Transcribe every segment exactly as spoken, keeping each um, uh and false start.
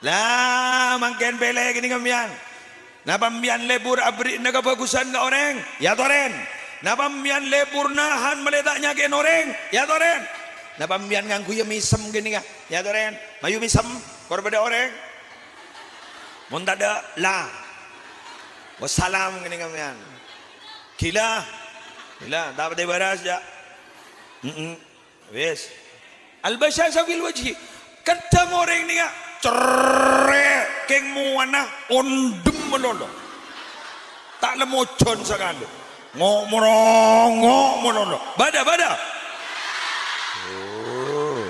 La, mangkèn pèlè kènè' sampèyan. Napa sampèyan lebur aberri'na kabhâghusân ka orèng? Èyatorè. Napa sampèyan lebur nahan malè ta' nyakè'è orèng? Èyatorè. Napa sampèyan ngangghuy mèsem kènè', ya? Èyatorè. Mayu mèsem, kor bâdâ orèng. Mon tadâ', la. Wassalam kènè' sampèyan. Ghilâ. Ghilâ, ta' patè bârâs, ya. Mm-mm. Wis. Al-basyasha fil wajhi. Kadhâng orèng nèka cerrè' kèng mowana ondhem malolo. Ta' lemmo jhân sakalè. Ngo' moro, ngo' malolo. Bâdâ, bâdâ. Oh.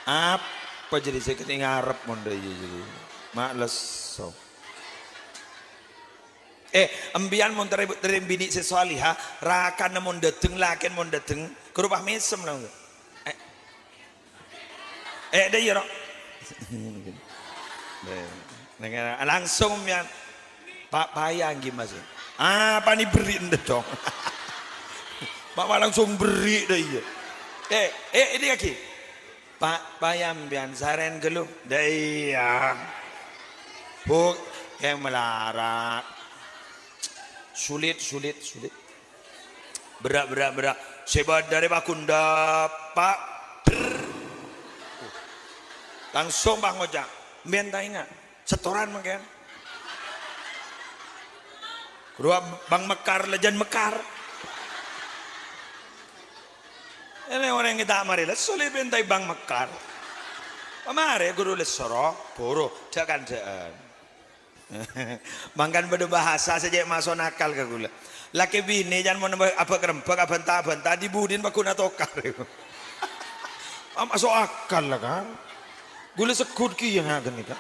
Apa jâriyâ sè kènè' ngarep mon dâ' iyâ jâriyâ? Ma' lesso. Eh, empèyan mon terè-, terèm binè' sè salèha, rakana mon dâteng, lakèna mon dâteng, ghuru pas mèsem langsung. Eh. Eh, dâ' iyâ, ro. Eh, neng-, langsung empèyan. Pa-, paya ngghi, Mas. Ah, pani berri' endâ', Cong. Pa-, pa langsung berri' dâ' iyâ. Eh, eh, ini lagi. Pa-, paya empèyan sarèn ghâllu. Dâ' iyâ. Bu, kèng malarat. Sulit, sulit, sulit. Berrâ', berrâ', berrâ'. Sè bâdâ rè pagundhâ, Pa'. Drrrr. Langsung, Pa', ngoca'. Empèyan ta' enga'. Setoran mangkèn. Ghuru Bang Mekar, lajân Mekar. Ènè orèng ta' marè lesso lè pèntaè Bang Mekar. Pamarè ghuru lesso, ro, buru, jhâ' kandhâ'ân. Mangkana bâdâ bhâsa sè cè' maso' akal ka ghulâ. Lakè binè jhân mon abâ'-, abâ' karembhâk, abânta-bânta, di-budina paggun atokar. Maso' akal la, Kang. Ghulâ segghut kèya ngaghân nèka.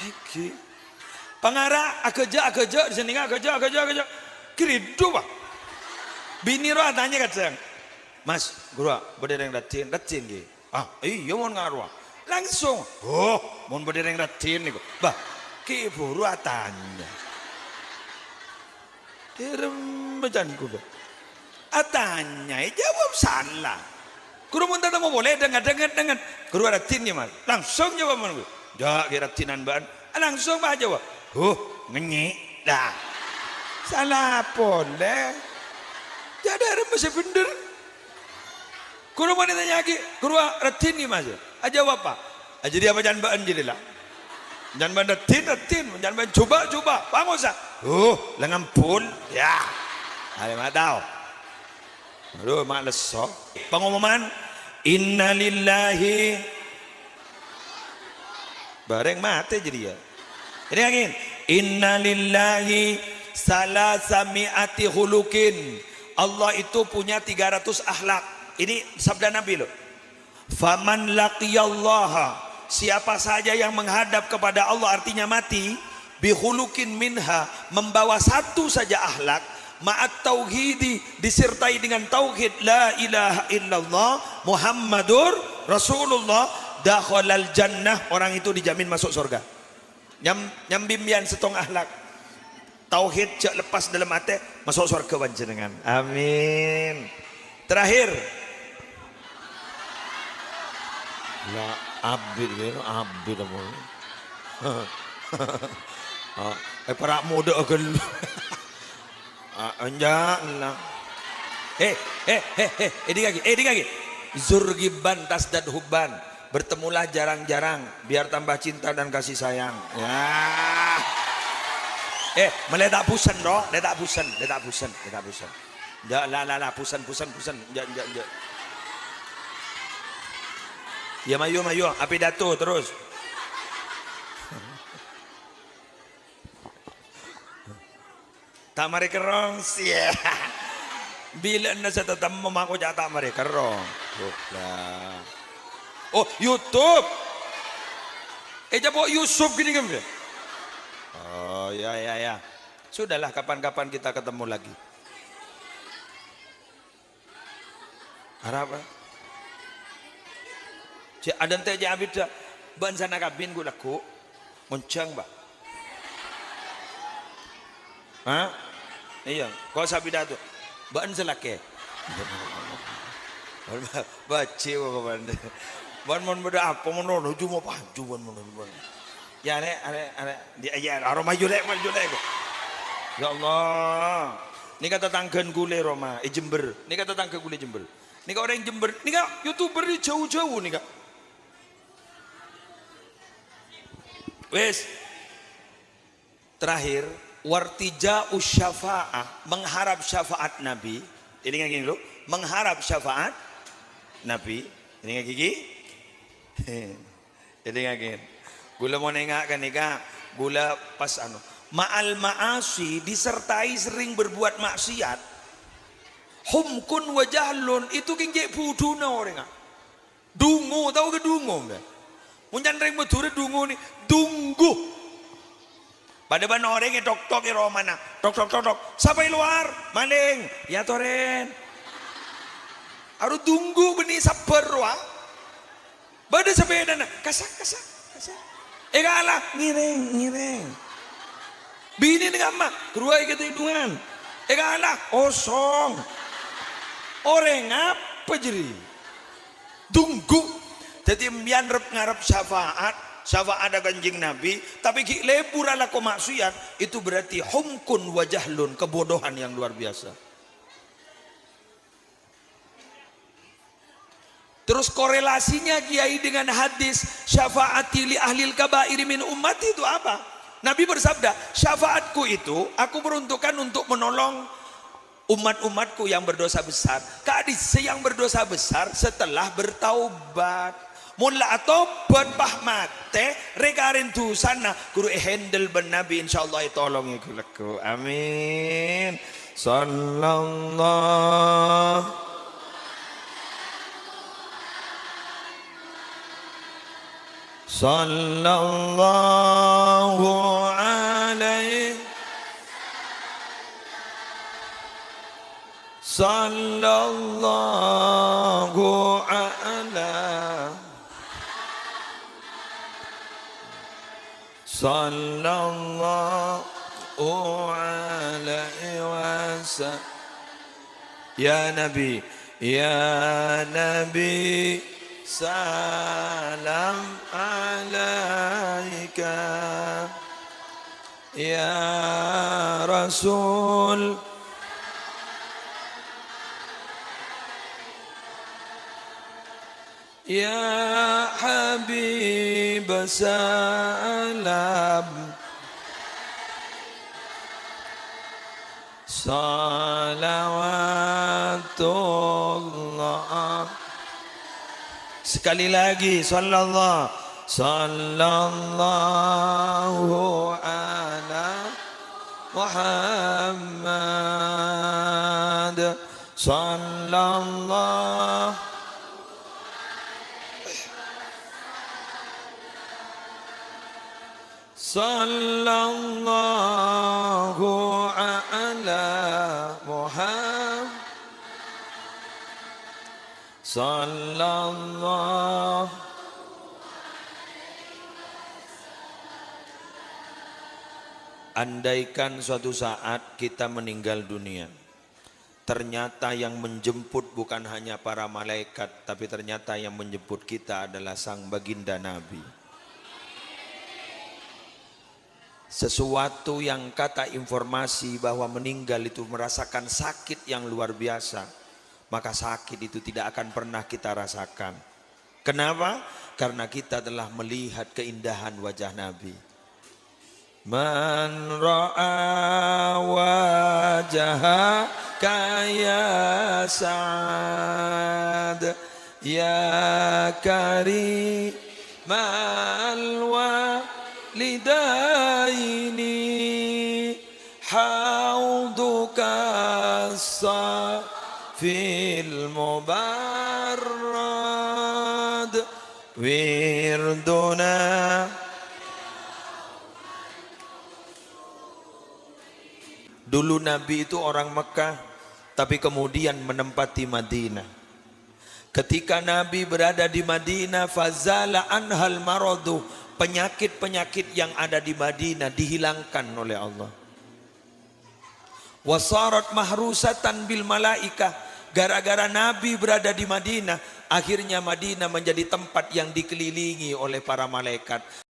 Èngghi. Pangara aghâjâ', aghâjâ', di sènèngnga aghâjâ', aghâjâ', aghâjâ'. Kèridhu, Pa'. Binè rowa atanya kadhâng, "Mas, ghuru, bâdâ rèng raddhin?" "Raddhin, ghi." "Ah, iyâ, mon ngarowa." Langsung, "Oh, mon bâdâ rèng raddhin nèko." Bâh, ghi' buru atanya. Dâremma can ghulâ. Atanya, èjâwâb sala. Ghuru mon tatemmo polè, dhengnget, dhengnget, dhengnget. "Ghuru, raddhin, ghi, Mas?" Langsung jâwâb, mon. "Jhâ', ghi' raddhinan bâ'ân." Langsung, Pa', jâwâb, "Huh, ngènyè'." Lah. Sala polè. Jhâ' dâremma sè bhendher. Ghuru mon ètanya'aghi, "Ghuru, raddhin, ghi, Mas?" Ajâwâb, Pa'. "Ah, jârèya apa can bâ'ân jârèya, la? Can bâ'ân raddhin, raddhin. Can bâ'ân jhubâ', jhubâ'. Pangosa." "Huh, la ngambul." Ya. Arè ma' tao. Aduh, ma' lesso. Pengumuman, "Innalillahi." Bâreng matè jârèya. Ini angin. "Innalillahi salasami'ati khuluqin." Allah itu punya tiga ratus akhlak. Ini sabda Nabi, loh. "Faman laqiyallaha," siapa saja yang menghadap kepada Allah, artinya mati, "bikhuluqin minha," membawa satu saja akhlak, "ma'at tauhidi," disertai dengan tauhid, "la ilaha illallah Muhammadur Rasulullah, dakhalal jannah," orang itu dijamin masuk surga. Nyam-, nyambi empèyan sèttong akhlak. Tauhid jhâ' lepas dâlem atè, maso' sowarghâ panjhennengngan. Amin. Terakhir. La, abit, ya, abit apa? Ah, eh, para' modâ ghâllu. Ah, enjâ' la. Eh, eh, eh, eh, èdingngaghi, eh, èdingngaghi. "Zur ghibban tazdad hubban." Bertemulah jarang-jarang, biar tambah cinta dan kasih sayang. Ya. Eh, malè ta' busen, ro? Lè ta' busen, lè ta' busen, lè ta' busen. Enjâ', la, la, la, busen, busen, busen. Enjâ', enjâ', enjâ'. Ya, mayu, mayu. Apidato terus. Ta' marè kerrong, siya. Bilâ'na sè tatemmo mako jhâ' ta' marè kerrong. Duh, la. Oh, YouTube. Eh, jhâ' po' Yusuf gini kan, ya? Oh, ya, ya, ya. Sudahlah, kapan-kapan kita ketemu lagi. Arapa? Cè', adântè' cè' abidhâ. Bâ'ân sana kabin ghu' lagghu'. Monjhâng, Pak. Hah? Iyâ, ko' sapidato. Bâ'ân salakè. Bâjhi kok kabân. Bân mon bâdâ apa mon rono, coma paju bân mon rono. Ya, arè', arè', arè'. Ya, ya, aro maju lè', maju lè'. Ya Allah. Nèka tatangghâna ghulâ, Roma, è Jember. Nèka tatangghâ ghulâ Jember. Nèka orèng Jember. Nèka YouTuber jhâu-jhâu nèka. Wis. Terakhir, wartija'us syafa'ah, mengharap syafaat Nabi. Èlingaghi dulu, mengharap syafaat Nabi. Èlingaghi, ghi? Èlingaghi. Ghulâ mon enga' ghânèka, ghulâ pas anu. Ma'al ma'asi, disertai sering berbuat maksiat. Humqun wa jahlun, itu kèng cè' budhuna orèngnga. Dungu, tao ghi' dungu, ngghi? Mon can rèng Madhurâ dungu nè, dunggu. Padâ bân orèng ètok-tok è romana. Tok, tok, tok, tok. Sapa è lowar? Malèng. Ya, torèn. Aro dunggu bânnè sabbhâr rowa. Bâdâ sapèdana. Kasak, kasak, kasak. Èkala, ngèrèng, ngèrèng. Binèna kamma, ghâruwa è katèdungan. Èkala, osong. Orèng apa jârèya? Dunggu. Dhâddhi, empèyan rep-ngarep syafaat, syafaat Kanjeng Nabi, tapè ghi' lebur alako maksiat, itu berarti humqun wa jahlun, kebodohan yang luar biasa. Terus korelasinya, Kiai, dengan hadis, "Syafaati li ahlil kabairi min ummati" itu apa? Nabi bersabda, "Syafaatku itu aku peruntukkan untuk menolong umat-umatku yang berdosa besar." Ka'dissa yang berdosa besar setelah bertaubat. Mon la atobhât pas matè, rè-karèn dhusana ghuru èhandle bân Nabi, insyaallah ètolong èghu-lagghu. Amin. Sallallahu Sallallahu alaihi Sallallahu ala Sallallahu alaihi wasallam. Ya Nabi, ya Nabi, salam alaika. Ya Rasul, ya Habib, salam. Salawatullah. Sekali lagi, sallallahu, sallallahu ala Muhammad. Sallallahu Sallallahu ala Muhammad. Sallallahu. Andaikan suatu saat kita meninggal dunia, ternyata yang menjemput bukan hanya para malaikat, tapi ternyata yang menjemput kita adalah Sang Baginda Nabi. Sesuatu yang kata informasi bahwa meninggal itu merasakan sakit yang luar biasa, maka sakit itu tidak akan pernah kita rasakan. Kenapa? Karena kita telah melihat keindahan wajah Nabi. Man ra'a wajhaka ya Sa'ad, ya karimal walidaini, hauduka safil mubarrad. Wirduna. Dulu Nabi itu orang Mekah, tapi kemudian menempati Madinah. Ketika Nabi berada di Madinah, fazala anhal maradu, penyakit-penyakit yang ada di Madinah dihilangkan oleh Allah. Wasarat mahrusatan bil malaikah. Gara-gara Nabi berada di Madinah, Akhirnya Madinah menjadi tempat yang dikelilingi oleh para malaikat.